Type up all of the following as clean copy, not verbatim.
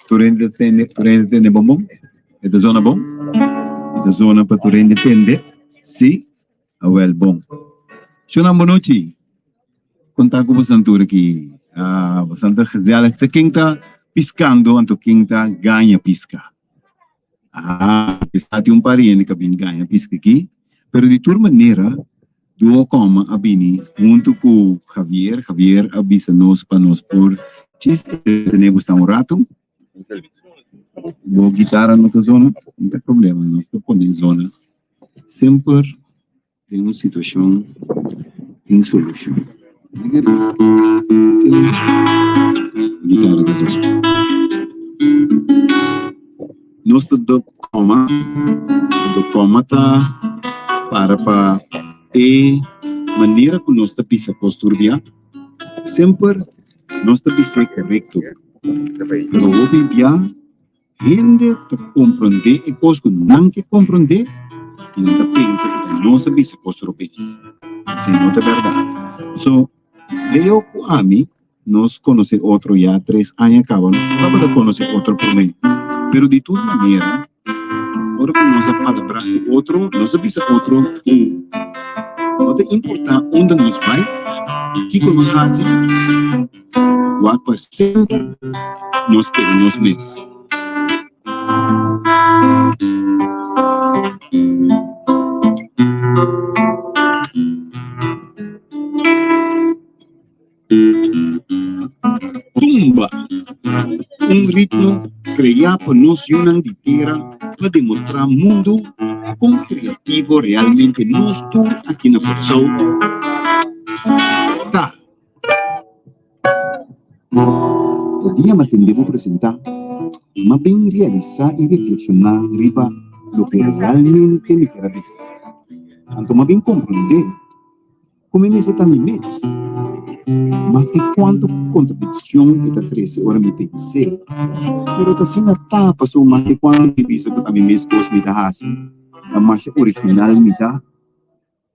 Tur hende ta tende, tur hende ta tende bon bon? E ta zona bon? E ta zona pa tur hende tende? Si? Awel, bon. Shonnan bonochi. Kon ta ku bosan tur aki? Ah, bosan ta gezellig. Ta ken ta piskando anto ken ta gaña piska? Ah, kisas tin un par di hende ku a bin gaña piska aki. Pero di tur manera, Duo Koma a bini huntu ku Javier. Javier a bisa nos pa nos por djis tene bo sta un ratu. Bo gitara no ta zona? No ta problema, nos ta pone zona. Semper den un situashon tin solushon. Gitara ta zona. Nos ta do koma, do koma ta para pa e manera ku nos ta bisa kos tur dia. Semper nos ta bis'é korekto, pero hopi bia hende ta komprondé e kos ku nan ke komprondé i nan ta pensa ku ta nos a bisa kos robes. Esei no ta bèrdat. So, Leo ku ami Nos conoce otro ya tres aña caba, nos no tabata conoce otro prome. Pero di tur manera, ora cu nos a palabra cu otro, nos a bisa otro cu no ta importa unda nos bay, kico nos haci, wak pa semper nos keda nos mes. Tumba, un ritmo kreá pa nos yunan di tera pa demostrá mundu kon kreativo realmente nos tur aki na Kòrsou ta. Ta dia m'a tende bo presentá, m'a bin realisá i reflekshoná riba loke realmente mi ker a bisa. Anto m'a bin komprondé. Ku mi mester ta mi mes? Maske kuantu kontradikshon e ta trese ora mi pens'é, pero ta asina ta pasobra maske kuantu mi bisa ku ta mi mes kos mi ta hasi, ta masha original mi ta,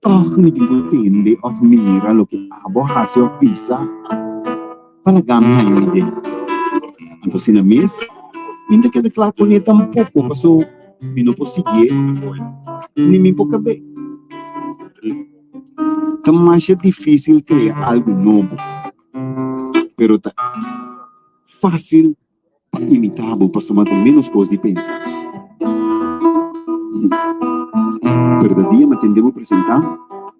tòg mi tin ku tende òf mira loke abo hasi òf bisa pa laga mi haña un idea. Anto asina mes, mi no ta keda kla kuné tampoko pasobra mi no por siguié ni mi por kab'é. Ta masha difícil crea algo nobo, pero ta fácil pa imita bo pasobra ta menos cos di pensa. Pero ta dia mi a tende bo presenta,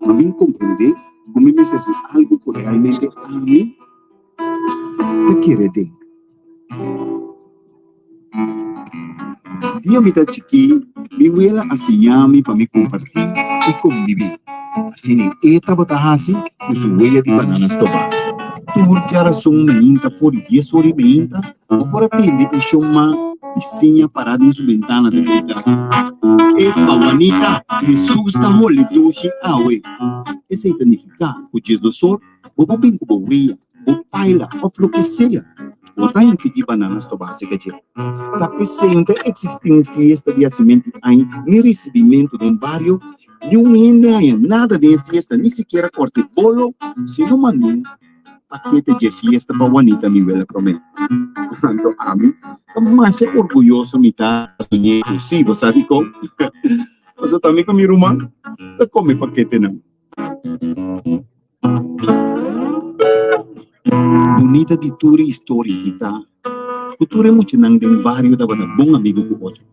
mi a bin comprende cu mi mester haci algo cu realmente ami ta kere den. Dia mi ta chikí, mi wela a siña mi pa mi kompartí i kombibí. Asina e tabata hasi ku su wea di banana stobá. Tur djarason mainta for di dies ora i meinta, bo por a tende e shon-ma di siña pará den su bentana ta grita, Epa, Wanita, Hesus ta holi dushi awe! Esei ta nifiká ku djesdosor bo por bin ku bo wea. bo paila of loke sea, bo ta impidi banana stoba seka dje. Ta p'esei no ta eksistí un fiesta di hasimentu di aña ni risibimentu den bario, niun hende haña nada den e fiesta, ni sikiera kòrta e bolo, sino manda un pakete dje fiesta pa Juanita mi wela promé. Anto ami ta masha orguyoso mi ta su nietu, sí, bo sa dikon? Pasobra ta mi ku mi ruman ta kome paketenan. Bunita di tur e historia ki ta ku tur e muchanan den bario tabata bon amigu ku otro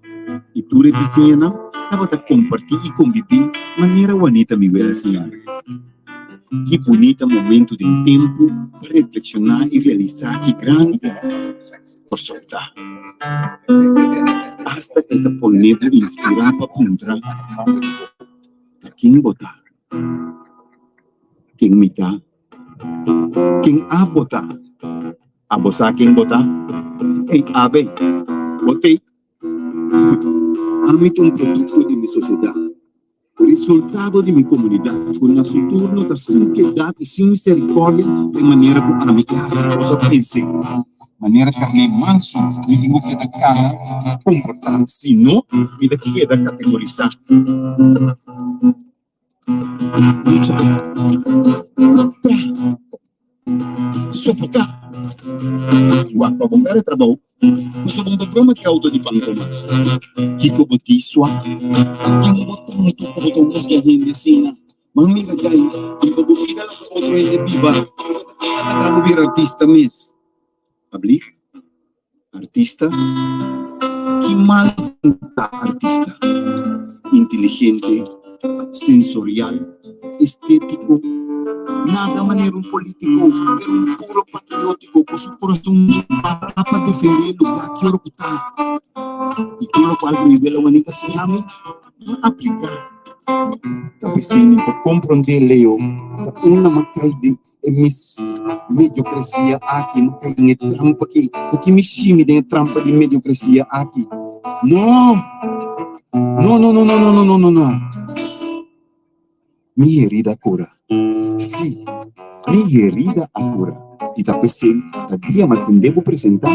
i tur e bisiñanan tabata kompartí i kombibí manera Juanita mi wela siña. Ki bunita momentu den tempu pa reflekshoná i realisá ki grandi Kòrsou ta. Asta e ta pone bo inspirá pa puntra, Ta ken bo ta? Ken mi ta? Ken abo ta? Abo sa ken bo ta? Ey abe, bo t'ey? Ami ta un produkto di mi sosiedat, resultado di mi komunidat ku na su turno ta sin piedat i sin miserikòrdia den manera ku ami ke hasi kos òf pens'é. Manera karné mansu mi tin ku keda kana komportá, si no mi ta keda kategorisá. Lucha, traha. Sofoká. Wak pa bo pèrdè trabou, pasobra bo no ta broma ku e outo di banko mas. Kiko bo di sua? Ken bo tantu ku bo ta husga hende asina? Ma mira gai, biba bo bida laga otro hende biba. Bo ta keda laga bo bira artista mes. Ablief? Artista? Ki mal ta artista? Inteligente, sensorial, estético, nada manera un político, pero un puro patriótico cu su corazon limpá pa defendé e lugar ki ora cu ta. Y tur locual cu mi wela Juanita siña mi, mi a aplica. Ta p'esei mi por comprendé Leo ta unda mi a cai den E mis mediocrecia aki no kai den e trampa ki. Ku ki mi shimi den e trampa di mediocrecia aki? No! No, no, no, no, no, no, no, no, no. Mi herida a kura. Sí, mi herida a kura. I ta p'esei ta dia m'a tende bo presentá,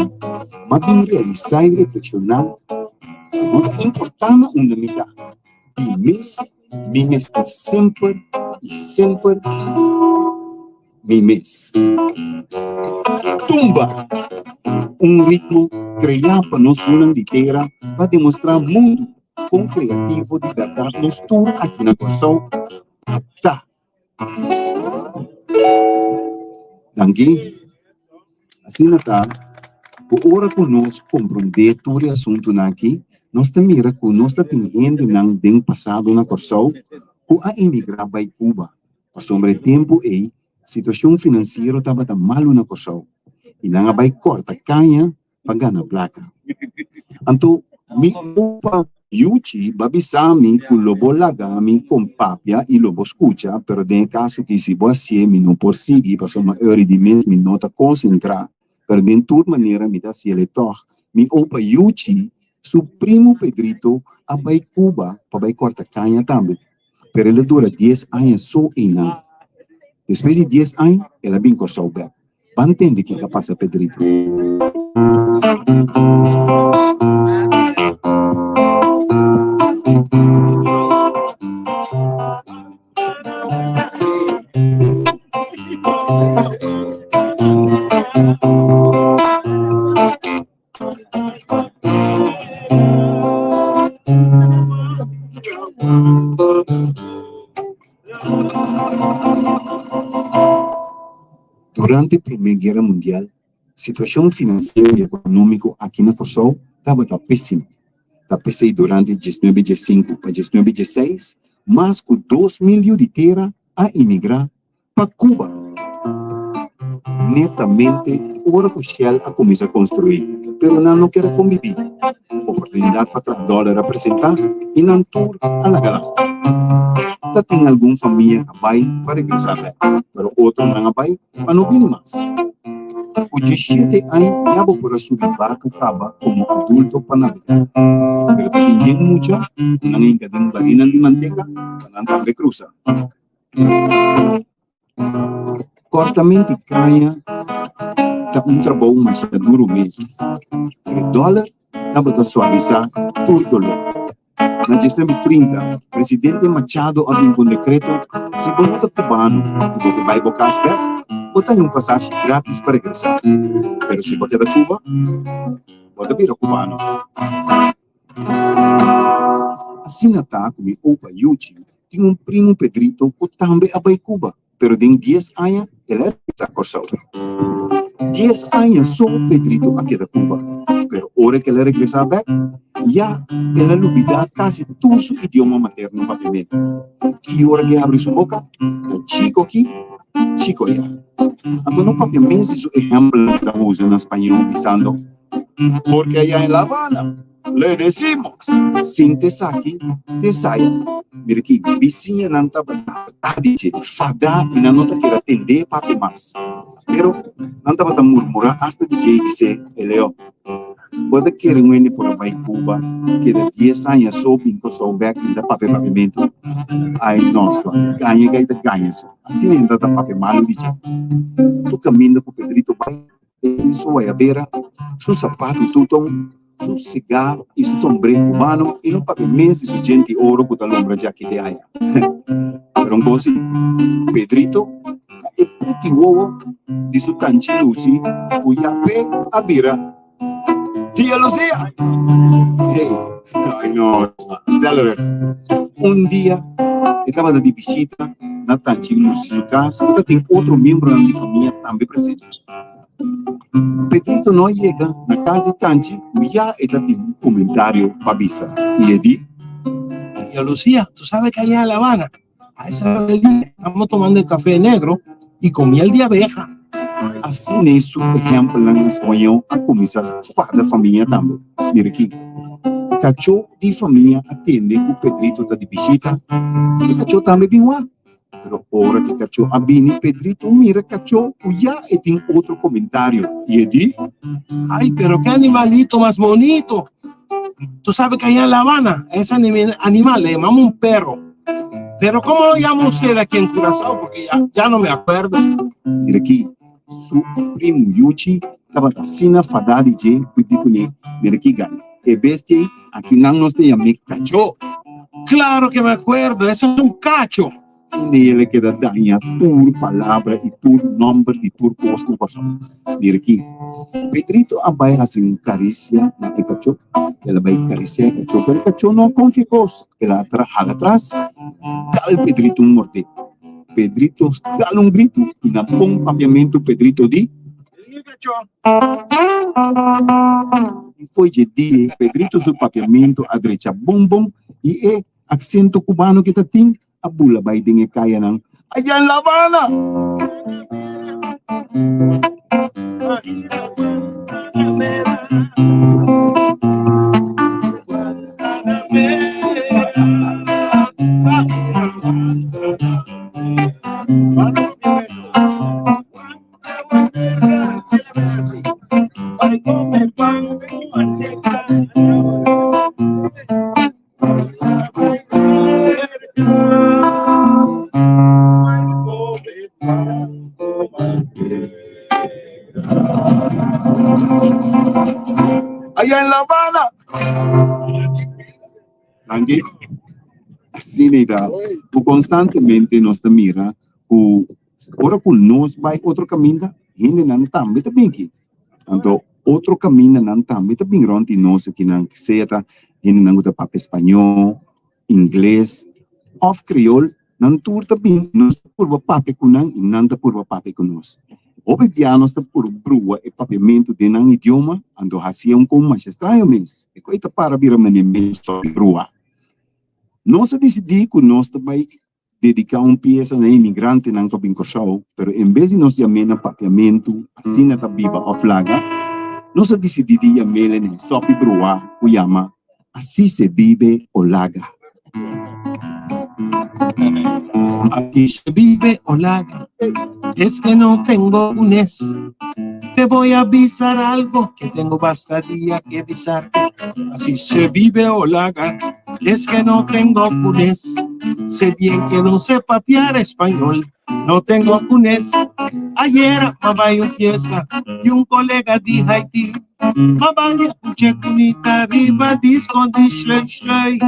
m'a bin realisá i reflekshoná ku no ta importá na unda mi ta. Di mes mi mester semper i semper mi mes. Tumba! Un ritmo kreá pa nos yunan di tera pa demostrá mundu kon kreativo di bèrdat nos tur aki na Kòrsou ta. Danki. Asina ta ku ora ku nos komprondé tur e asuntunan aki, nos ta mira ku nos ta tin hendenan den pasado na Kòrsou ku a imigrá bai Cuba, pasobra e tempu ei situashon finansiero tabata malu na Kòrsou i nan a bai kòrta kaña pa gana plaka. Anto mi opa Yuchi ba bisa mi ku lo bo laga mi kon papia i lo bo skucha, pero den e kaso ki si bo hasié mi no por sigui pasobra ori di mes mi no ta konsentrá, pero den tur manera mi ta hasiel tòg. Mi opa Yuchi su primu Pedrito a bai Cuba pa bai kòrta kaña tambe, pero el a dura dies aña so einan. Despues di dies aña el a bin Kòrsou bèk. Ban tende kiko a pasa Pedrito. Durante Promé Guera Mundial, situashon finansiero i ekonómiko aki na Kòrsou tabata pésimo. Ta p'esei durante diesnuebe diesinku pa diesnuebe diesseis, mas ku 2000 yu di tera a imigrá pa Cuba. Netamente ora ku Shell a kuminsá konstruí, pero nan no kier a kombibí. Oportunidat pa traha dòler a presentá i nan tur a laga lasta. Ta tin algun famia a bai pa regresá bèk, pero otronan a bai pa no bini mas. Ku diesshete aña ya bo por a subi barku kaba komo adulto pa nabegá. Pero ta tin yen mucha ku nan hinka den barinan di manteka pa nan tambe krusa. Kòrtamenti kaña ta un trabou masha duru mes, pero e dòler tabata suavisá tur doló. Na diesnuebe trinta, presidente Machado a bin ku un dekreto, si bo no ta kubano i bo ke bai bo kas bèk, bo ta haña un pasashi grátis pa regresá. Pero si bo keda Cuba, bo ta bira kubano. Asina ta ku mi opa Yuchi tin un primu Pedrito ku tambe a bai Cuba, pero den dies aña el a regresá Kòrsou. Dies aña so Pedrito a keda Cuba, pero ora ku el a regresá bèk, ya el a lubidá kasi tur su idioma materno papiamentu. Ki ora ku e habri su boka, ta chiko aki, chiko ayá. Anto no papia mes di su ehèmpelnan ku ta usa na spañó bisando, Porque allá en La Habana le decimos, sin t'esaki, t'esaya. Mira aki, bisiñanan tabata hartá di dje, fadá i nan no ta kier a tend'é papia mas. Pero nan tabata murmurá asta di dje i bis'é, Eleo, bo ta kere un hende por a bai Cuba, keda dies aña so, bin Kòrsou bèk i ta papia papiamentu? Ai no, sua, gaña gai ta gaña so. Asina nan tabata papia malu di dje. Tur kaminda ku Pedrito bai, E tin su wayabera, su sapatu tuton, su sigar i su sombré cubano i no papia mes di su djenti oro ku ta lombra djaki te aya. Pero un kos si, Pedrito ta e puti wowo di su tanchi Lucy ku ya p'e a bira Tia Lucia! Hey, ay no, stel Un dia e tabata di bishita na tanchi Lucy su kas ku ta tin otro miembronan di famia tambe presente. Pedrito no a yega na kas di tanchi ku ya e ta tin un komentario pa bisa i e di. Tia Lucia, tu sabe que allá en La Habana A esa hora del dia estamos tomando el café negro y con miel de abeja. Asina e su ehèmpelnan na spañó a kuminsá fada famia tambe. Mira aki, kachó di famia a tende ku Pedrito ta di bishita, e kachó tambe bin wak. Pero ora ku e kachó a bini, Pedrito mira kachó ku ya e tin otro komentario i e di. Ay, pero ke animalito mas bonito! Tu sabe que allá en La Habana, a ese animal le llamamos un perro. Pero ¿cómo lo llama usted aquí en Curazao? Porque ya, ya no me acuerdo. Mira aki, su primu Yuchi tabata asina fadá di dje ku di kuné, Mira aki, Gai, e bestia ei, aki nan nos ta yam'é kachó. Claro que me acuerdo, eso es un cacho. Asina el a keda daña tur palabra i tur nòmber di tur kos na Kòrsou. Mira aki, Pedrito a bai hasi un karisia na e kachó. El a bai karisiá e kachó, pero e kachó no a konfia kos. El a hala atras, dal Pedrito un mordé. Pedrito dal un gritu i na bon papiamentu Pedrito di. Mira e kachó! I fo'i dje dia ei Pedrito su papiamentu a drecha bon bon i e aksento kubano ke ta tin a bula bai den e kayanan allá en La Habana. Allá en La Habana. Danki. Asina ei ta. Ku konstantemente nos ta mira ku ora ku nos bai otro kaminda, hendenan tambe ta bin aki. Anto otro kamindanan tambe ta bin rònt di nos akinan, sea ta hendenan ku ta papia spañó, ingles òf kriol, nan tur ta bin, nos ta purba papia ku nan i nan ta purba papia ku nos. Hopi bia nos ta purba brua e papiamentu den nan idioma, anto hasié un kon masha straño mes. E koi ta para bira manera mes sòpi brua. Nos a disidí ku nos ta bai dediká un piesa na e imigrantenan ku a bin Kòrsou, pero en bes di nos yam'é na papiamentu asina ta biba òf laga, nos a disidí di yam'é na e sòpi bruá ku yama Así se vive o laga. Así se vive o laga, es que no tengo un es. Te voy a avisar algo que tengo basta día que avisarte. Así se vive o laga, es que no tengo un es. Sé bien que no sé papiar español, no tengo un es. Ayer m'a bai un fiesta di un colega di Haití. M'a balia un che bunita riba disco di shlui shlui.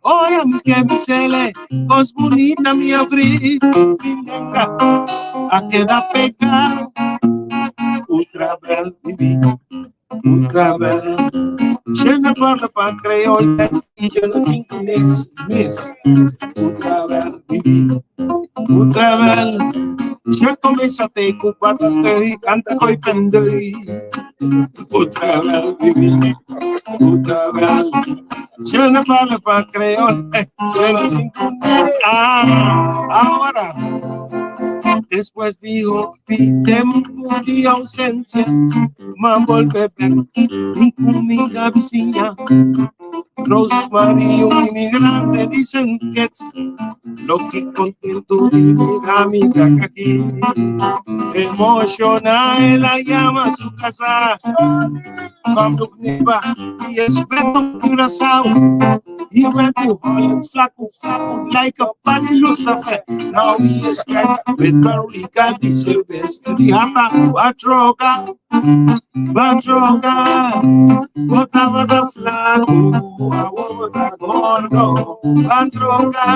Ora mi ke bisele, cos bunita mi a vris. Mi lenga a keda pega. Otra bel, bibi, otra bel. Shena parla pa creol y yo no tin mes, mes. Otra bel, bibi, otra bel. She comienza te cubata te canta coi pendei. Otra bel, bibi, otra bel. Shena parla pa creol, shena tin mes. Ah, ahora. Después dijo, pi tempo di ausencia, m'a bolbe bek, mi comida bisiña. Rosemary, un inmigrante di Saint Kitts, loki contento di mira mi bek aki. Emociona el a yama su casa. Kom look neighbor, he is back on Curaçao. He went to Holland, flaku, flaku, like a pali lucifer. Now he is back with Barriga di cerveza di hapa, cuatro. B'a troka, bo tabata flaku, awor bo ta gordo. B'a troka,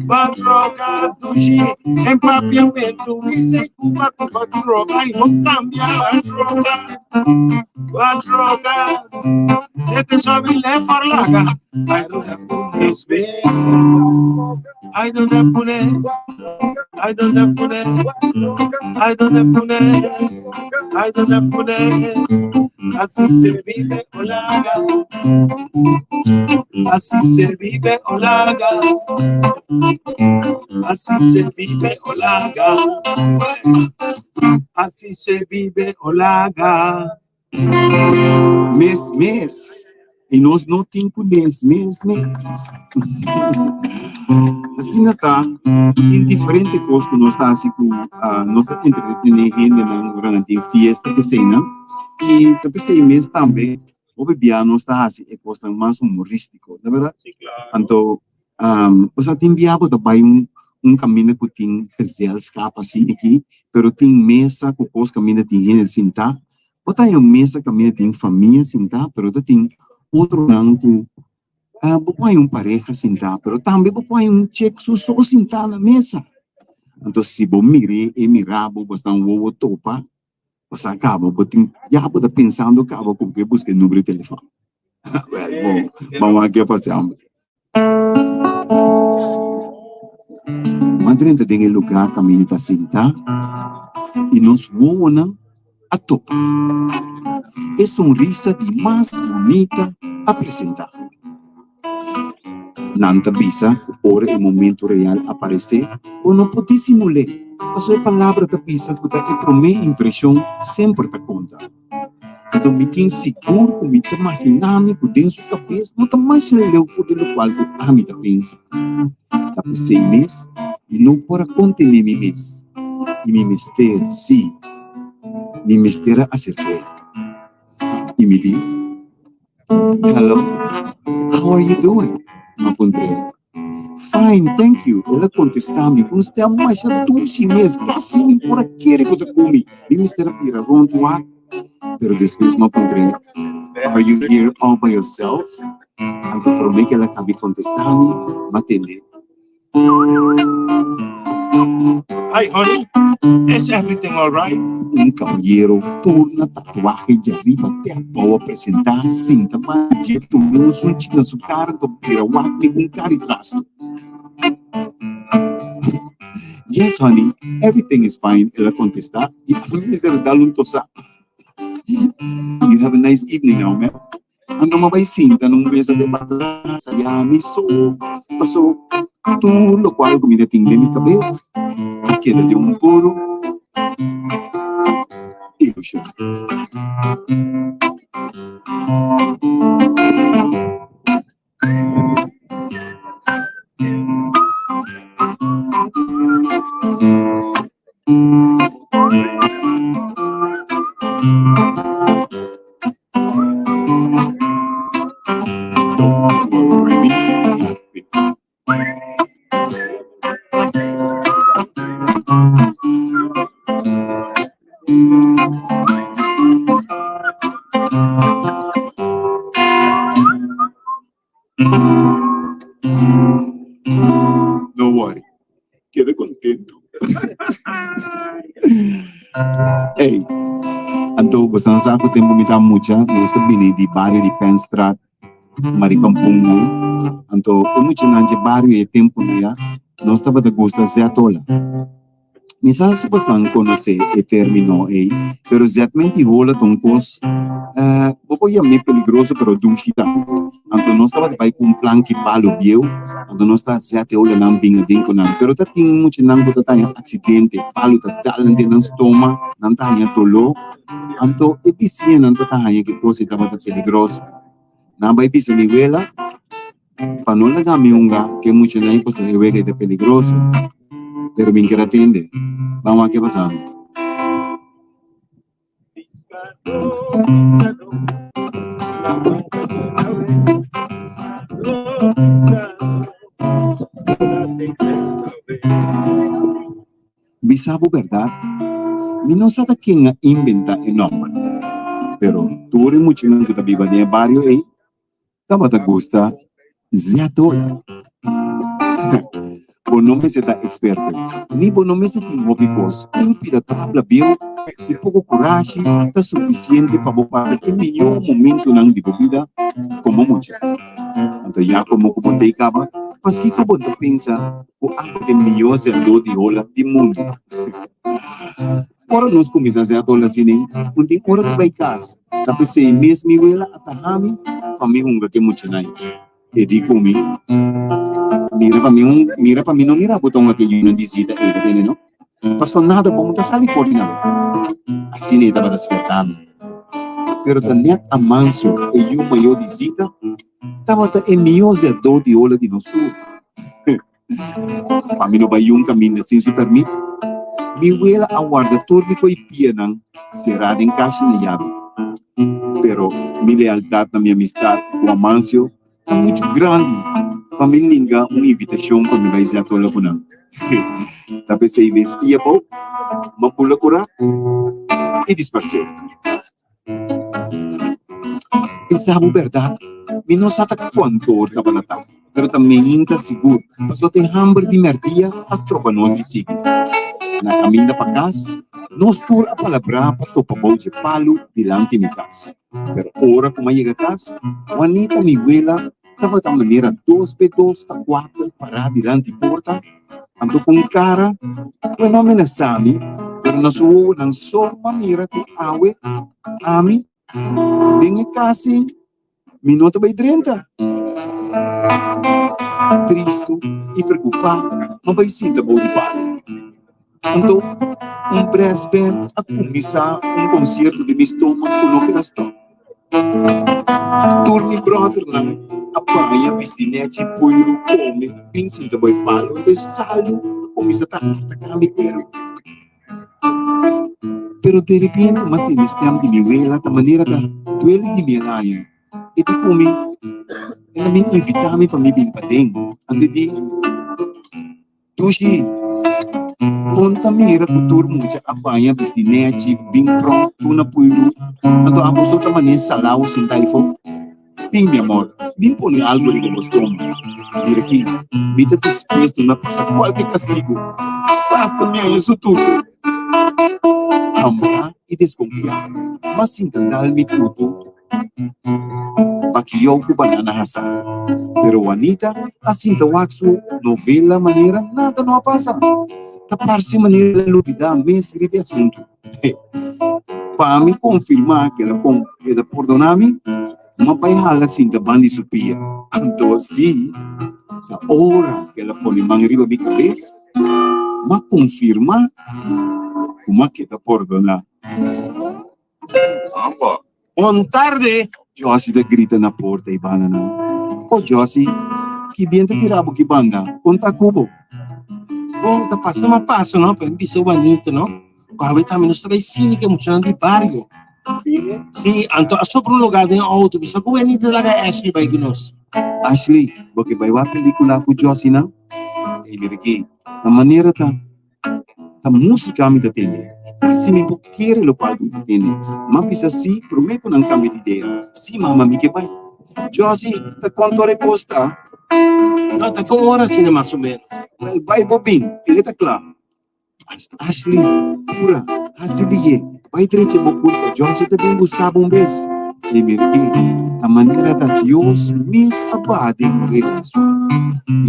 b'a troka, dushi. En papiamentu, mi sei ku b'a ku b'a troka, ai bo kambia. B'a troka, b'a troka, e te sabi lef or laga. I don't have kunes, babe. I don't have kunes. I don't have kunes. I don't have kunes. I don't have kunes. Así se vive olaga. Así se vive olaga. Así se vive olaga. Así se vive olaga. Mes mes. I nos no tin ku mes mes mes. Asina ta, tin diferente kos ku nos ta hasi ku nos ta entretené hendenan ora nan tin fiesta eseinan. I ta p'esei mes tambe hopi bia nos ta hasi e kosnan mas humorístiko, no bèrdat? Anto osea tin bia bo ta bai un un kaminda ku tin gezelschap asina aki, pero tin mesa ku kos kaminda tin hende sintá. Bo ta haña un mesa kaminda tin famia sintá, pero ta tin otronan ku bo por haña un pareha sintá, pero tambe bo por haña un chek su so sintá na mesa. Anto si bo mir'é, e mira bo, bo sta un wowo topa, Bo sa kaba, bo tin, ya bo ta pensando kaba ku bo ke buska e numero di telefòn. Wèl, bon, ban wak ke pasa hombre. Bo a drenta den e lugá kaminda ta sintá i nos wowonan a topa. E sonrisa di mas bunita a presentá. Nan ta bisa ku ora e momento real aparesé, bo no por disimul'é, pasobra e palabra ta bisa ku ta e promé impreshon semper ta konta. Anto mi tin sigur ku mi ta maginá mi ku den su kabes no ta masha leu for di lokual ku ami ta pensa. Ta p'esei mes mi no por a kontené mi mes i mi mester, sí, mi mester a aserk'é. I mi di. Hello, how are you doing? Mi a puntr'é. Fine, thank you, el a kontestá mi ku un stèm masha dushi mes, kasi mi por a kere ku ta ku mi. Mi mester a bira rònt wak, pero despues mi a puntr'é, Are you here all by yourself? Anto promé ku el a kabi kontestá mi, mi a tende. Hi honey, is everything alright? Un kabayero tur na tatuahe djariba te abou a presentá sinta banda dje tuma un sunchi na su kara anto bira wak mi ku un kari trastu. Yes honey, everything is fine, el a kontestá i ami mester a dal un tosá. You have a nice evening now, ma'am. Anto mi a bai sinta na un mesa den patras allá mi so, paso tur lokual ku mi ta tin den mi kabes a keda den un puru ilushon. Don't worry, be happy. No worry, keda contento. Ey, anto bosan sa ku tempu mi ta mucha, nos ta bini di bario di Penstraat, Marikampungu. Anto e muchanan dje bario e tempunan ya, nos tabata gusta zetola. Mi sa si bosan konosé e término ei, pero zètment i hola ta un kos, bo por yam'é peligroso pero dushi ta. Anto nos tabata bai ku un planki palu bieu, anto nos ta zèt e holanan bin aden ku nan. Pero ta tin muchanan ku ta taña aksidente, palu ta dal nan den nan stoma, nan ta haña doló. Anto e bisiñanan ta ta haña ki kos ei tabata peligroso. Nan bai bisa mi wela. Pa no laga mi hunga ke muchanan ei pasobra e wega ei ta peligroso. Pero mi ker a tende. Ban wak ke pasando. Bisa bo bèrdat? Mi no sa ta ken a inventá e nòmber, pero tur e muchanan ku ta biba den e bario ei tabata gusta zèt ola. Bo no mester ta eksperto, ni bo no mester tin hopi kos. Un pida tabla bieu i poko kurashi ta sufisiente pa bo pasa e mihó momentunan di bo bida komo mucha. Anto ya komo ku bo t'ei kaba, paskiko bo ta pensa ku abo ta e mihó zètdó di hola di mundu? Ora nos kuminsá zèt hola asina, un tin ora di bai kas. Ta p'esei mes mi wela a taha mi pa mi hunga ku e muchanan. E di ku mi, Mira pa mi un, mira pa mi no mira bo ta un aquel yunan di zita ei bo tene no. Paso nada bon ta sali for di nan. Asina e tabata sperta mi. Pero ta net Amancio, e yu mayor di Zita, tabata e mihó zètdó di ola di nos tur. Pa mi no bai yun kaminda sin su pèrmit, mi wela a warda tur mi ko'i pianan será den kashi na yabi. Pero mi lealtat na mi amistat ku Amancio ta muchu grandi pa mi ninga un invitashon pa mi bai zèt ola ku nan. Ta p'esei bes pia bou, m'a bula kurá i disparsé. Bisa bo bèrdat, mi no sa ta kuantu or tabata ta, pero ta meinta sigur, pasobra ta e hamber di mèrdia a stroba nos di sigui. Na kaminda pa kas, nos tur a palabrá pa topa bou dje palu dilanti mi kas. Pero ora ku m'a yega kas, Juanita, mi wela, tabata manera dos be dos ta kuater pará dilanti porta, anto ku un kara ku e no a menasá mi, pero na su wowonan so m'a mira ku awe ami den e kas ei mi no ta bai drenta. Tristu i preokupá m'a bai sinta bou di palu. Anto un brass band a kuminsá un konsierto di mi stoma ku no keda stòp. Tur mi bròdernan a baña bisti nèchi puiru kome bin sinta bai palu anto e salu a kuminsá ta ataká mi kueru. Pero derepente m'a tende stèm di mi wela ta manera ta duele di mi el haña. E di ku mi, el a bin invitá mi pa mi bin paden. Anto e di. Dushi, Kon ta mira ku tur mucha a baña bisti nechi, bin prònt, tuna puiru, anto abo so ta manera salao sinta aifó? Bin, mi amor, bin pone algu riba bo stoma. Mira aki, mi ta dispuesto na pasa kualke kastigu, basta mi haña su tutu. Hambrá i deskonfiá, m'a sinta dal mi tutu. Bakiyou ku banana hasá. Pero Juanita a sinta wak su novela manera nada no a pasa. Ta parse manera el a lubidá mes riba e asuntu. Pa mi konfirmá ku el a pordoná mi, m'a bai hala sinta ban di su pia. Anto si, ta ora ku el a pone man riba mi kabes, m'a konfirmá ku m'a keda pordoná. Bon tarde! Josie ta grita na porta i banda nan. Oh Josie, ki bien ta tira bo ki banda? Kon ta ku bo? Bon, ta pasa ma pasa no, pero mi bisa Juanita no, ku awe tambe nos ta bai sine ku e muchanan di bario. Sine? Si, anto a sobra un lugar den auto, bisa ku Juanita laga Ashley bai ku nos. Ashley, bo ke bai wak pelikula ku Josie nan? Ey, mira aki, ta manera ta. Ta músika mi ta tende. Kasi mi por kere lokual ku mi ta tende. M'a bisa sí promé ku nan kambia di idea. Sí, mama, mi ke bai. Josie, ta kuantu ora e kos ta? No, ta kon ora asina mas o ménos. Wèl, bai bo bin, kile ta kla. Ashley, pura, hasi liye. Bai drecha bo kurpa, Josie ta bin buska bo un bes. E mir'é, ta manera ta Dios mes a baha den muhé kasual.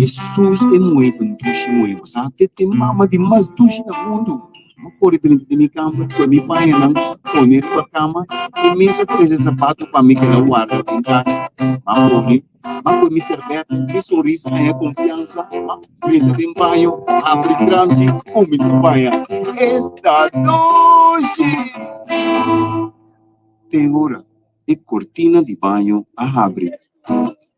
Hesus e muhé ta un dushi muhé, bo sa, te te mama di mas dushi na mundu. Bo kore drenta den mi kamber, kohe mi pañanan, pone riba kama, e mes a trese zapato pa mi ku el a warda den kasha. M'a pone. M'a kohe mi serbeta, mi sonrisa haña konfiansa, m'a drenta den baño, habri kranchi, kuminsá baña. Esta dushi! Te ora e kortina di baño a habri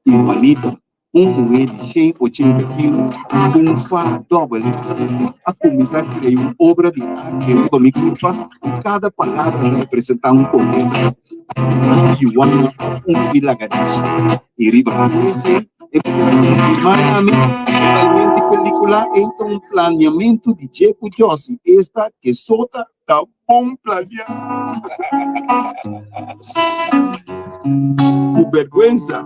i Juanita, un muhé di shen ochenta kilo ku un faha dòbel a kuminsá krea un obra di arte riba mi kurpa ku kada palabra ta representá un kometa, un di yuana òf un di lagadishi. I riba tur esei e mester a konfirmá na mi totalmente. pelíkula ei ta un planiamentu di dje ku Josie, esta ke sota ta bon planiá. Ku bèrgwensa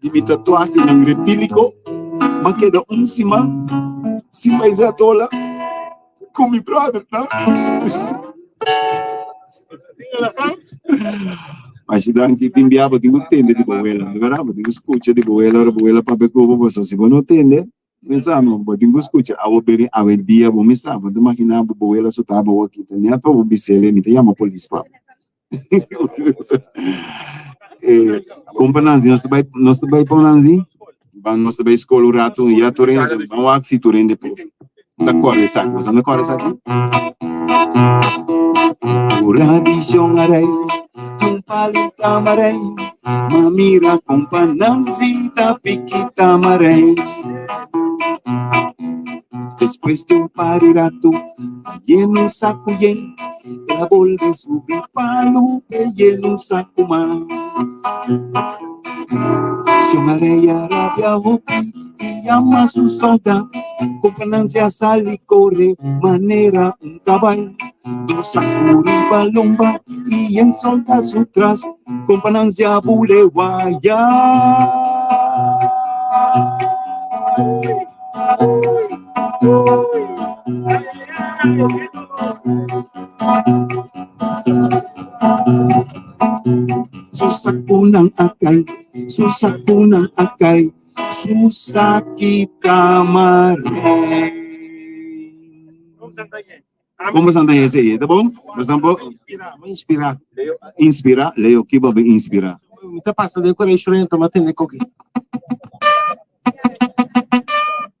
di mi tatuahenan reptíliko, m'a keda un siman sin bai Zatola ku mi bròdernan. Masha danki tin bia bo tin ku tende di bo wela, no bèrdat? Bo tin ku skucha di bo wela ora bo wela papia ku bo, pasobra si bo no tende, mi sa no, bo tin ku skucha. Awo beri awendia bo mi sa, bo ta imaginá bo bo wela su taba bo aki, ta nèt pa bo bis'el, mi ta yama polis pa bo. Kompa Nanzi, nos ta bai, nos ta bai pa Nanzi? Ban nos ta bai skol un ratu, ya tur hende, ban wak si tur hende por ta kòrda esaki. Boso no kòrda esaki? Ora di Shon Arey, un palu tamarei, ma mira kompa Nanzi ta piki tamarei. Despues di un par di ratu, a yena un saku yen, el a bolbe subi palu p'e yena un saku mas. Shon Arey a rabia hopi i yama su sòlda, Kompa Nanzi a sali kore manera un kabai, dos saku riba lomba i yen sòlda su tras, Kompa Nanzi a bule waya. Su sakunan a kai, su sakunan a kai, su saki tamarei. Kon boso ta hese ei? Ta bon? Boso por Inspira, inspira? Leo, ki bo inspira? Mi ta pasa den colegio rento, ma tende koki.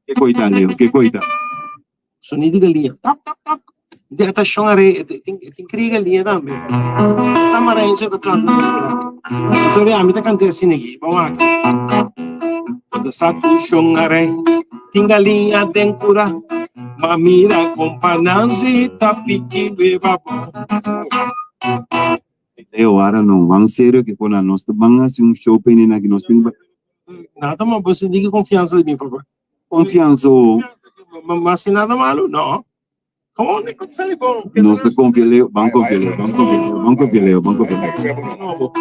Ke koita, Leo? Ke koita? Sonido di galiña. Tok, tok, tok. Di ata shon are, tin, tin kria galiña tambe. Tamarense ta planta den kura. Anto re ami ta kanta asina aki, bon wak. Bo ta sa ku shon are, tin galiña den kura. Ma mira kompa Nancy ta piki weba bo. Leo, ara no, ban serio ke kona nos ta ban hasi un show p'e naki nos tin Nada ma bo sinti ki konfiansa di mi papá. Konfiansa o. Ma si nada malu? No. Come on, kon sali bon. Nos ta konfia Leo, ban konfia Leo, ban konfia Leo, ban konfia Leo, ban konfia Leo.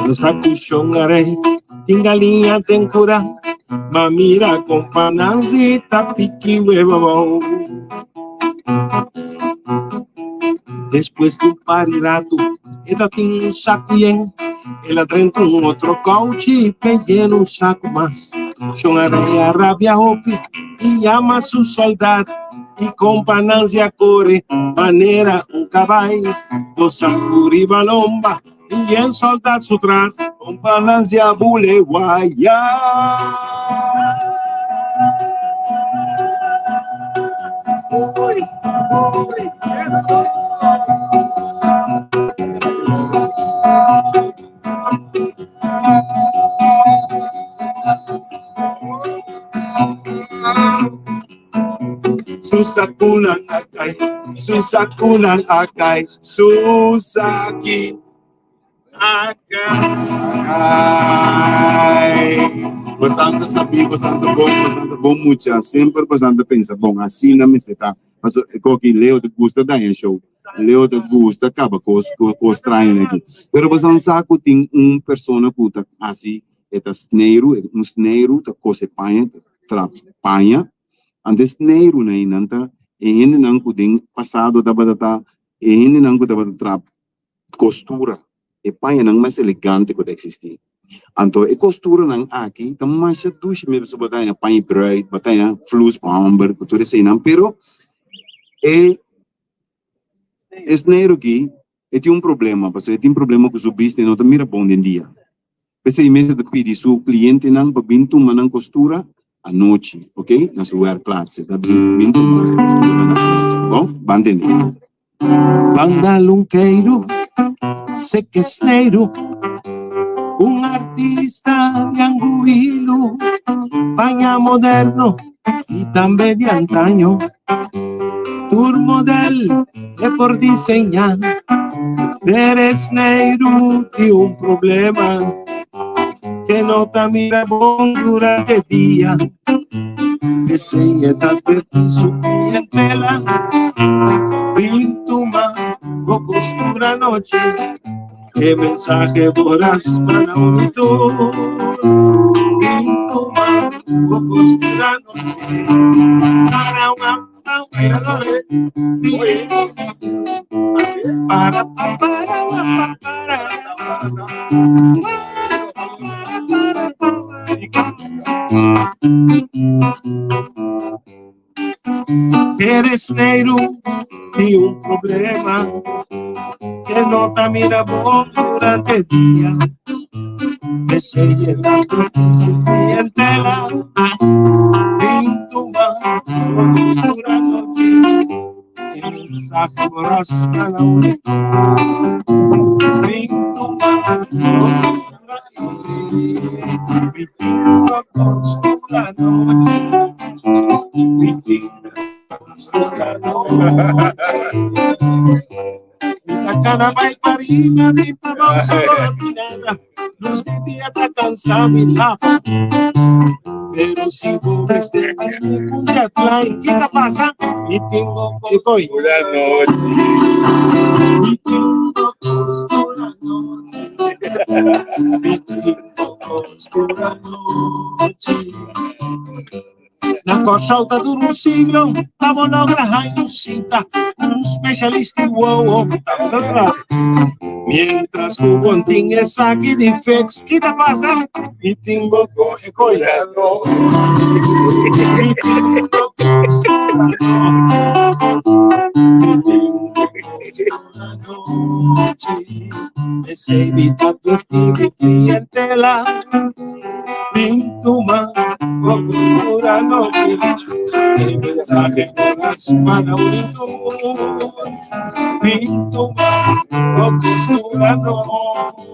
Bo sa ku shon arei, tin galiña den kura, ma mira kompa Nancy ta piki weba bou. Despues di un par di ratu, e ta tin un saku yen. El a drenta un otro kouchi p'e yena un saku mas. Shon a rea rabia hopi i yama su soldat i kompa Nancy a kore manera un kabai. Dos saku riba lomba i yen soldat su tras. Kompa Nancy a bule waya. Su sakunan a kai, su sakunan a kai, su saki a kai. Bosanta sabí, bosanta bon, bosanta bon mucha. Semper bosanta pensa bon, asina mester ta. Paso e koki Leo ta gusta daña show. Leo ta gusta kaba kos kos straño aki. Pero bosan sa ku tin un persona ku ta hasi e ta sneiru, un sneiru ta kose paña, ta tra paña. Anto e sneirunan ei nan ta e hendenan ku den pasado tabata ta e hendenan ku tabata tra kostura, e pañanan mas elegante ku ta eksistí. Anto e kosturanan aki ta masha dushi mes pasobra bo ta haña paña bruid, bo ta haña flus pa hòmber ku tur eseinan, pero e e sneiru aki e tin un problema pasobra e tin problema ku su bista, e no ta mira bon den dia. P'esei mes e ta pidi su klientenan pa bin tuma nan kostura anochi, ok, na su wèrkplaats. E ta bin tuma nan kostura na anochi. Bon, ban tende. Ban dal un keiru, se ke sneiru, un artista di anguilu, paña moderno i tambe di antaño, tur model e por diseñá, pero e sneiru tin un problema. Ke no ta mira bon durante dia. P'esei e ta advertí su klientela, Bin tuma bo kostura anochi. E mensahe voraz pa na un i tur. Bin tuma bo kostura anochi. Para un bailadores. Para pa para pa para. Peresneiro tin un problema ke no ta mira bon durante dia. P'esei e ta advertí su klientela, Bin tuma bo kostura anochi. E mensahe voraz ta na un i tur. Bin tuma bo kostura anochi. Mi tin bo kostura anochi. Mi tin bo kostura anochi. Mi ta kana bai pa riba, bin pa bou, solo hasi nada. Luz di dia ta kansa mi lafa. Pero si bo mester bini ku un deadline, ki ta pasa? Mi tin bo koi. Pura nochi. Mi tin bo kos pura nochi. Mi tin bo kos pura nochi. Na Kòrsou ta dura un siglo pa bo logra haña un sita ku un spesialista di wowo. Miéntras ku bo tin esaki di fix, ki ta pasa? Mi tin bo kohe koe. Mi tin bo Mi tin bo nochi. Esei mi ta advertí mi klientela. Bin tuma bo kostura anochi. E mensahe voraz para un i tur. Bin tuma bo kostura anochi.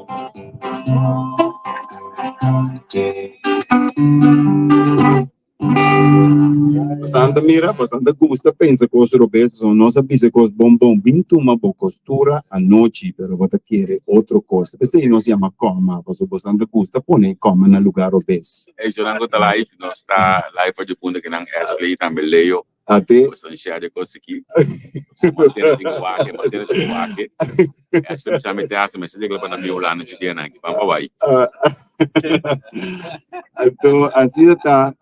Bastante mira, bastante gusta pensa cos robes, pasobra nos a bisa cos bon bon, bin tuma bo costura anochi, pero bo ta kere otro cos. P'esei nos yama coma, pasobra bastante gusta pone e coma na lugar robes. Ey Jonan cu ta live, nos ta live for di punto cu nan Ashley y tambe Leo. Ate. Boso share de cos aki. Marcelo tin wake, Marcelo tin wake. Ashley bisa mi te hace, mester regla pa na mi Hulanda dje dia nan aki. Ban pa bai. Anto asina ta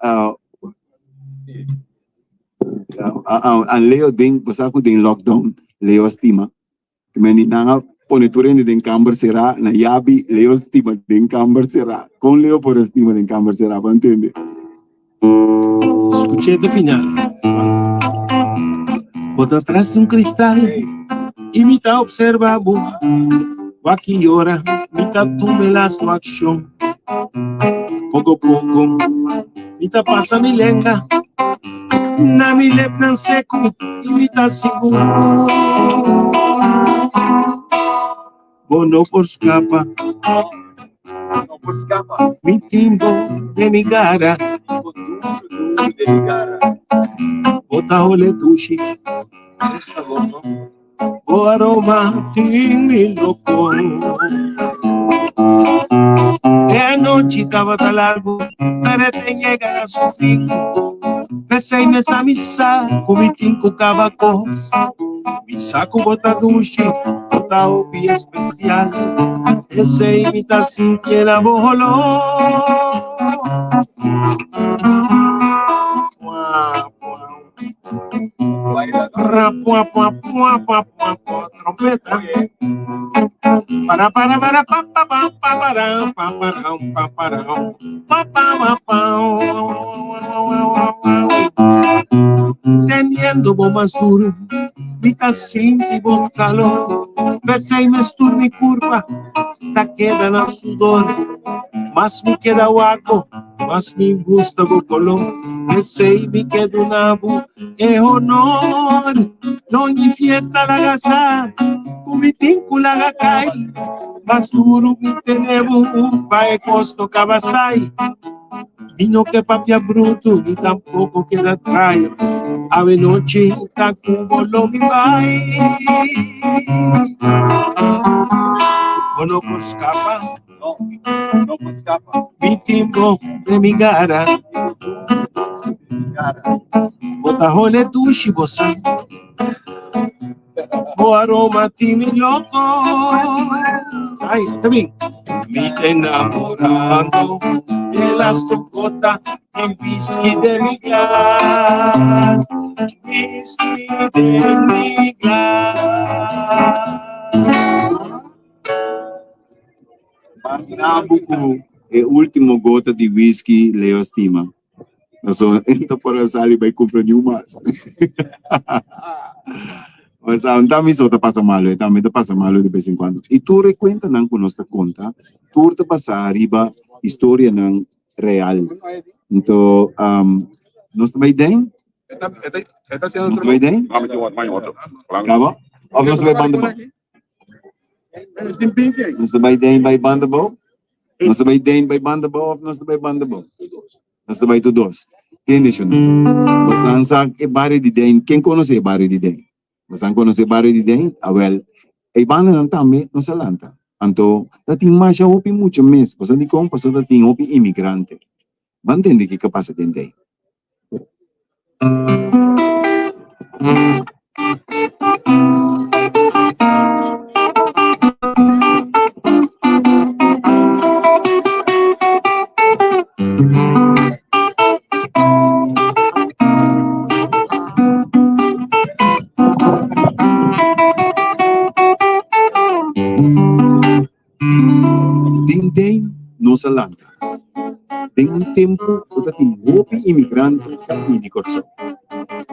an Leo den, bo sa cu den lockdown Leo a stima. Meni nan a pone tur hende den kamber será, na yabi Leo stima den kamber será. Kon Leo por a stima den kamber será? Bo a ntende? Escuché te final. Bo ta tras di un cristal y mi ta observa bo. Wak y yora, mi ta tuma e lasto accion. Poco poco mi ta pasa mi lenga na mi lepnan seco y mi ta sigur. Bo no por scapa. No por scapa. Mi tin bo den mi gara. Bo duro duro den mi gara. Bo ta hole dushi. Esta bo no. Bo aroma tin mi loco. E anochi tabata largo, pero te yega na su fin. P'esei mes a mi sa ku mi tin ku kaba kos. Mi sa ku bo ta dushi, bo ta hopi espesial. Esei mi ta sintié na bo holó. Ra, pua, pua, pua, pua, pua, pua, trompeta. Para, para, para, pa, pa, pa, pa, para, pa, para, pa, para, pa, pa, pa, pa. Teniendo bo mas duro, mi ta sinti bo calor. P'esei mestur mi curpa ta keda na sudor. Mas mi keda wak bo, mas mi gusta bo color. P'esei mi ke duna bo e honor. Doñi fiesta laga sa ku mi tin ku laga kai. Mas duru mi tene bo pa e kos no kaba sai. Mi no ke papia brutu ni tampoko keda trai. Awe nochi ta ku bo lo mi bai. Bo no por skapa. No, no por Mi timbo den mi gara. Bo ta hole dushi bo sa. Bo aroma tin mi loko. Ai, ta bin. Mi ta enamorando de las tu gota di whisky de mi glas. Whisky de mi glas. Imagina bo ku e último gota di whisky Leo stima. Paso e no por a sali bai kumpra niun mas. Mas ta mi so ta pasa malo, e tambe ta pasa malo de bes en cuando. I tur e kuentanan ku nos ta konta, tur ta basá riba historianan real. Anto, nos ta bai den? Nos ta bai den? Kaba? Of nos ta bai banda bou? Nos ta bai den bai banda bou? Nos ta bai den bai banda bou of nos ta bai banda bou? Nos ta bai tur dos. Tende shonnan. Bosnan sa e bario di den. Ken konosé e bario di den? Bosnan konosé e bario di den? Awel, e bandanan tambe nos a lanta. Anto, ta tin masha hopi mucha mes. Bo sa dikon? Pasobra ta tin hopi imigrante. Bo a ntende kiko a pasa den dei? Den den nos a lanta. Den un tempu ku ta tin hopi imigrante ta bini Kòrsou.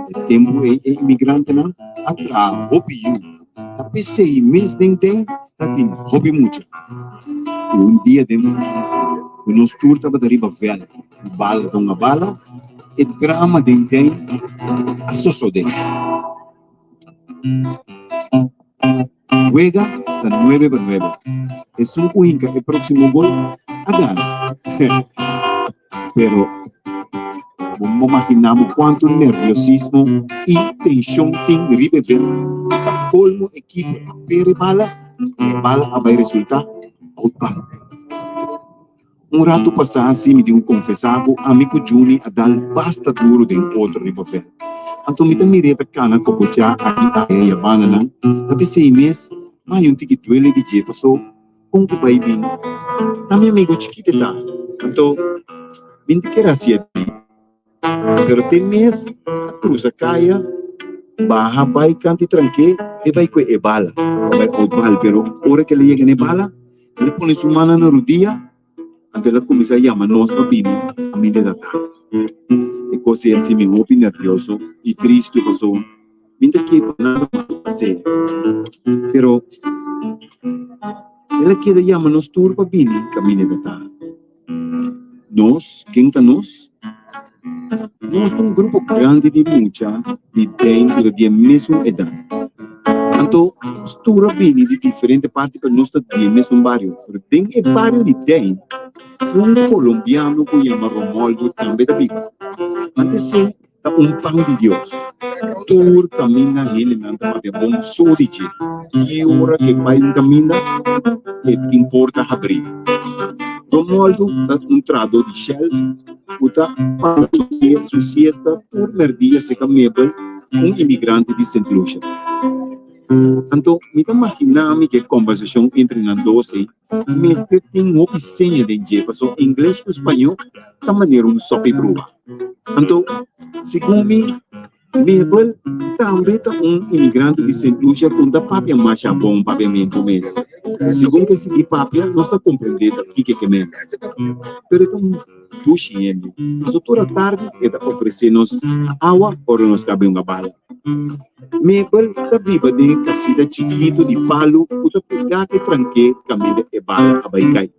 E tempu ei e imigrantenan a traha hopi yu. Ta p'esei mes den den ta tin hopi mucha. I un dia den vakansi ku nos tur tabata riba vèlt di bala don a bala, e drama den den a sosodé. Wega ta nuebe pa nuebe. Esun ku hinka e próksimo gol a gana. Pero bo no maginá bo kuantu nerviosismo i tenshon tin riba e veld pa kolmo ekipo a pere bala i e bala a bai resultá outbal. Un ratu pasá si mi tin ku konfesá ku ami ku Juni a dal basta duru den otro riba vèlt. Anto mi ta mir'é ta kana kokochá aki aya i abananan, ta p'esei mes mi haña un tiki duele di dje pasó kon ku bai bin. Ta mi amigu chikito ta, anto mi no ta kere hasié daño. Pero te mes a cruza caya, baha bay canta y tranke, e bay cue e bala, pa bay outbal. Pero ora cu el a yega na e bala, el a pone su mannan na rudia, anto el a cuminsa yama nos pa bini aminta ta ta. E cos ey a haci mi hopi nervioso y tristo pasobra mi ta kier pa nada malo pase. Pero el a keda yama nos tur pa bini caminda ta ta. Nos, ken ta nos? Nos ta un grupo grandi di mucha di den ku ta di e mesun edat. Anto, nos tur a bini di diferente parti pero nos ta di e mesun bario. Pero den e bario di den, un kolombiano ku yama Romoldo tambe ta biba. Anto esei ta un pan di Dios. Tur kaminda hendenan ta papia bon so di dje. Ki ora ke bai un kaminda, e tin porta habrí. Romoldo ta un trahadó di Shell ku ta pasa su siesta tur mèrdia seka Mabel, un imigrante di Sint Lucia. Anto mi ta maginá mi ku e kòmbersashon entre nan dos ei mester tin hopi seña den dje, pasobra ingles ku spañó ta manera un sòpi brua. Anto, segun mi, Mabel tambe ta un imigrante di Sint Lucia ku no ta papia masha bon papiamentu mes. Segun ku e sigui papia, nos ta komprendé ta kiko ke men. Pero e ta un dushi hende. Pasobra tur atardi e ta ofresé nos awa ora nos ta bebe un bala. Mabel ta biba den e kasita chikitu di palu ku ta pegá ku e tranké kaminda e bala a bai kai.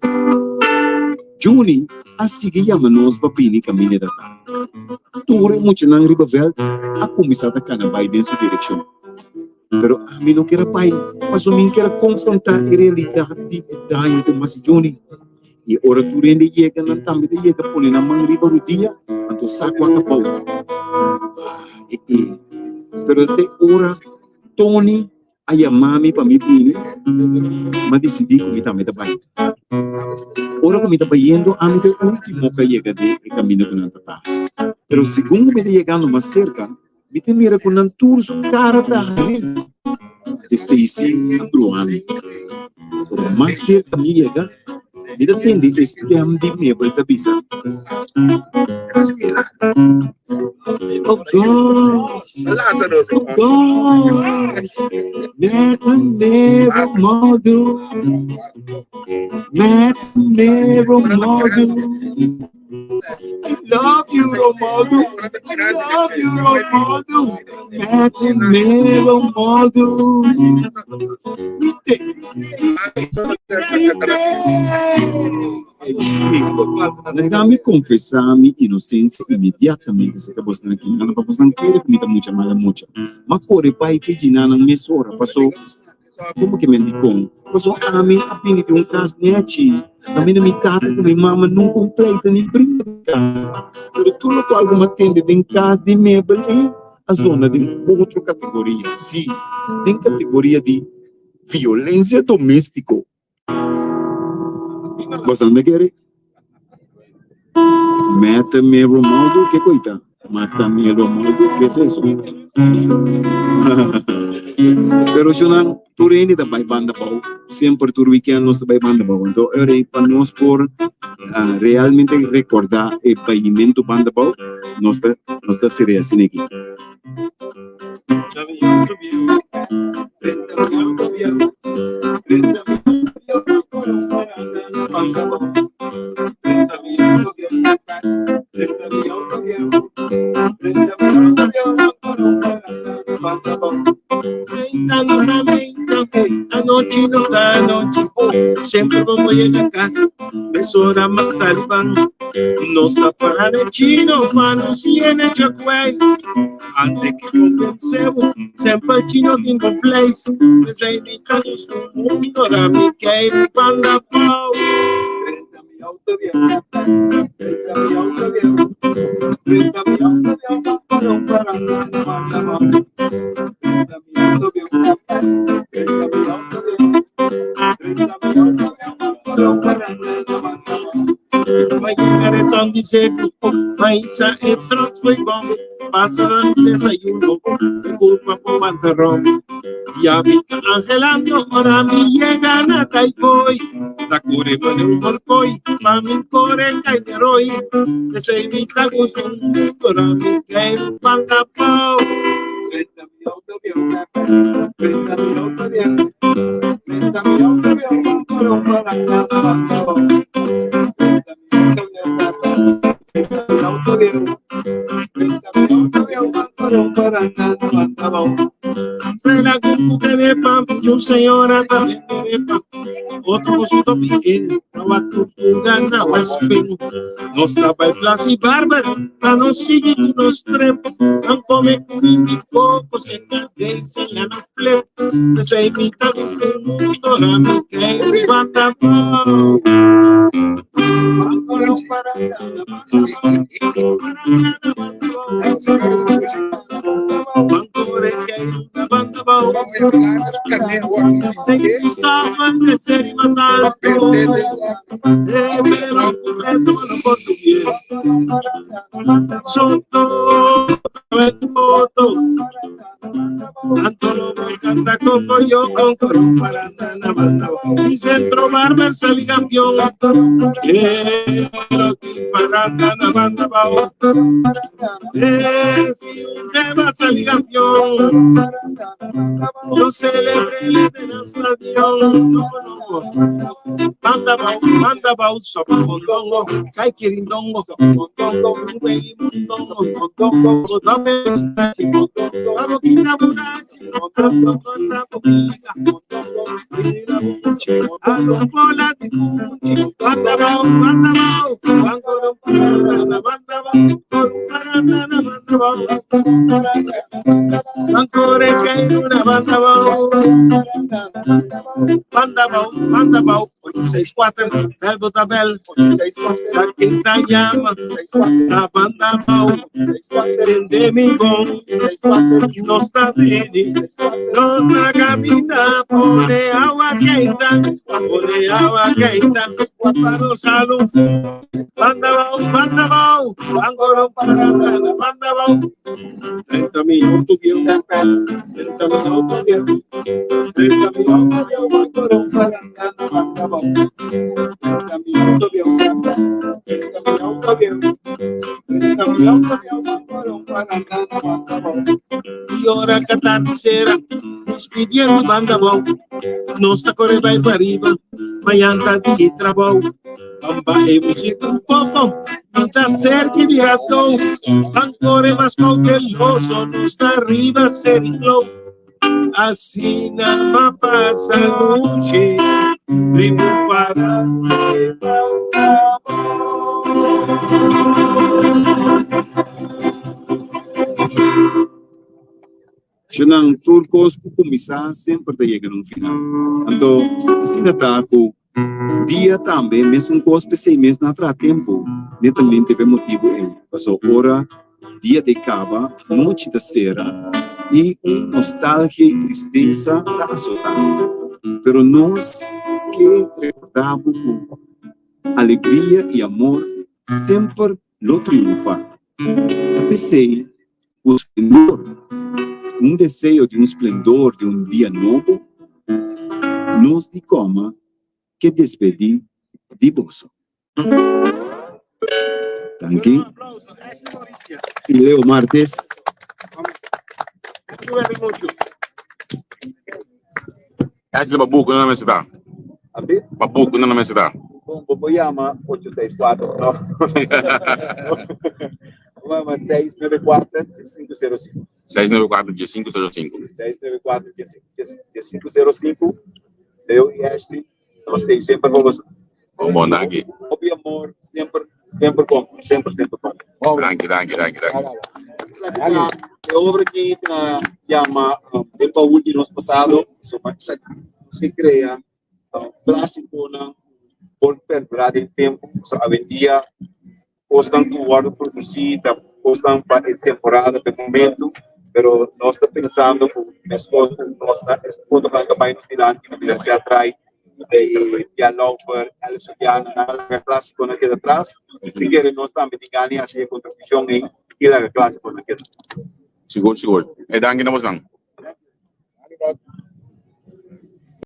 Juni a sigui yama nos pa bini kaminda ta ta. Tur e muchanan riba vèlt a kuminsá ta kana bai den su direkshon. Pero ami no kier a bai, pasobra mi kier a konfrontá e realidat di e daño ku masi Juni. I ora tur hende yega, nan tambe ta yega pone nan man riba rudia, anto sa ku a kabou. Ah, e e. Pero te ora Tony. a yama mi pa mi bini, m'a disidí ku mi tambe ta bai. Ora ku mi ta bayendo, ami ta e último ku a yega den e kaminda ku nan ta taha. Pero segun ku mi ta yegando mas serka, mi ta mira ku nan tur su kara ta hari. Esei sí a bruha mi. Pero mas serka mi yega, mi ta tende e stèm di Mabel ta bisa, Oh gosh, oh gosh, met een meromoldo, met een meromoldo. I love you, Romaldo. I love you, Romaldo. Met een Romaldo. Mi te, mi te, mi te. Laga mi confesá mi inocencia inmediatamente cerca bosnan aki, nan pa bosnan kere cu mi ta mucha mala mucha. M'a core bai fechi nan mesora, paso Como ke men dikon? Paso ami a bini di un kas nechi, kaminda mi tata ku mi mama nunka un pleita ni bringa den kas. Pero tur lokual ku mi a tende den kas di mebel ei a zona den otro kategoria, sí, den kategoria di violensia doméstiko. Bo anda kere? Mata-me Romaldo, ke koita? Mata-me Romaldo, ke es eso? Pero shonnan, tur hende ta bai banda bou. Semper tur weekend nos ta bai banda bou. Anto ora ei pa nos por realmente recorda e baimentu banda bou, nos ta nos ta sere asina aki. Anochi no ta anochi, semper bo yega cas, mesora m'a sali ban. Nos ta para den chino pa nos yena djakueis. Ante ke konvensebo, semper chino tin bon pleis. P'esei mi ta gusta un mundo ora mi kei banda bou. Drenta mi auto bieu, drenta mi auto bieu, drenta mi auto bieu, para para na banda bou. Drenta mi auto bieu, drenta mi auto bieu, drenta mi auto bieu, para para na banda bou. Ma yega reton di seku, ma isa e trots foi bom. Pasa dan desayuno, e curpa por mantarrón. Ya mi ta angelando, ora mi yega na Taipoi. Ta kore mane un morkoi, pa mi kore kai de roi. Esei mi ta gusta un mundo, ora mi kei banda bou. Presta mi auto bieu, presta mi auto bieu, presta mi auto bieu, para para na banda bou. Presta mi auto bieu, presta mi auto bieu, presta mi auto bieu, para para na banda bou. Frena con de pan, un señora también de pan. Otro con su topi, na tortuga na Westpin. Nos ta bai Plaza Barber, pa nos sigui ku nos trip. Nan come kumindi koko, se cadencia ya no flip. P'esei mi ta gusta un mundo, ora mi kei banda bou. Si Centro Barber sali campeón, pero paranda na banda bao. Si un tema sali campeón, yo celebré en el estadio. No, no, Banda bao, banda bao, sopa mondongo, kai kirindongo, mondongo, ube mondongo, mondongo, dame estachi, mondongo, abo kita burachi, mondongo, torta bokiga, mondongo, kira buchi, alo bola di fuchi, banda bao, banda bao, banda bao, banda bao, banda bao, banda bao, Banda bou, banda bou, ocho seis kuater, bèl bo ta bèl, ta ken ta yama, ta banda bou, tende mi bon, nos ta bini, nos ta kamina, pone awa keita, pone awa keita, pa nos halu. Banda bou, banda bou, angoro para banda bou. 30 mi auto bieu, 30 mi auto bieu, 30 mi auto bieu, angoro para banda bou. 30 mi auto bieu, 30 mi auto bieu, 30 mi auto bieu, angoro para banda bou. Y ora kata sera, despidiendo banda bou. Nos ta kore bai pariba, mañan ta di trabou. Bamba e muziek un poco, mi ta cerca di rato. Ban core mas cauteloso, nos ta riba Seri Kloof. Asina m'a pasa noche, riba un parante banda bou. Shonnan, tur kos ku kuminsá semper ta yega na un final. Anto, asina ta ku dia tambe mesun kos, p'esei mes nan a traha tempu netamente p'e motibu ei, pasobra ora dia ta kaba, nochi ta sera i un nostalgia i tristesa ta asotá. Pero nos ke rekordá bo ku alegria i amor semper lo triunfá. Ta p'esei Ku splendor, un deseo di un splendor di un dia nobo, nos di koma ke despedí di boso. Danki. I Leo Martes. Ashley Babuco na mester ta. Babuco na mester ta. Bom, bo por yama 864, no. Bo yama 694 505. 694 505. 694 505. Leo y Ashley, nos ta semper pa boso. Bon, bon, danki. Hopi amor, semper, semper bon, semper, semper bon. Danki, danki, danki, danki. Esaki ta e obra ki ta yama Den Baúl di Nos Pasado. So, esaki nos ke krea klásikonan ku por perdurá den tempu. So, awendia kosnan ku wòrdu produsí ta kosnan pa e temporada, pa e momentu, pero nos ta pensando ku meskos ku nos ta es fotonan ta bai nos dilanti na bira sea trai di Pia Lauper, Alice Sotiano, nan a laga klásikonan keda atras. Mi kere nos tambe tin gana di hasi e kontribushon ei i laga klásikonan keda atras. Sigur, sigur. E danki na bosnan.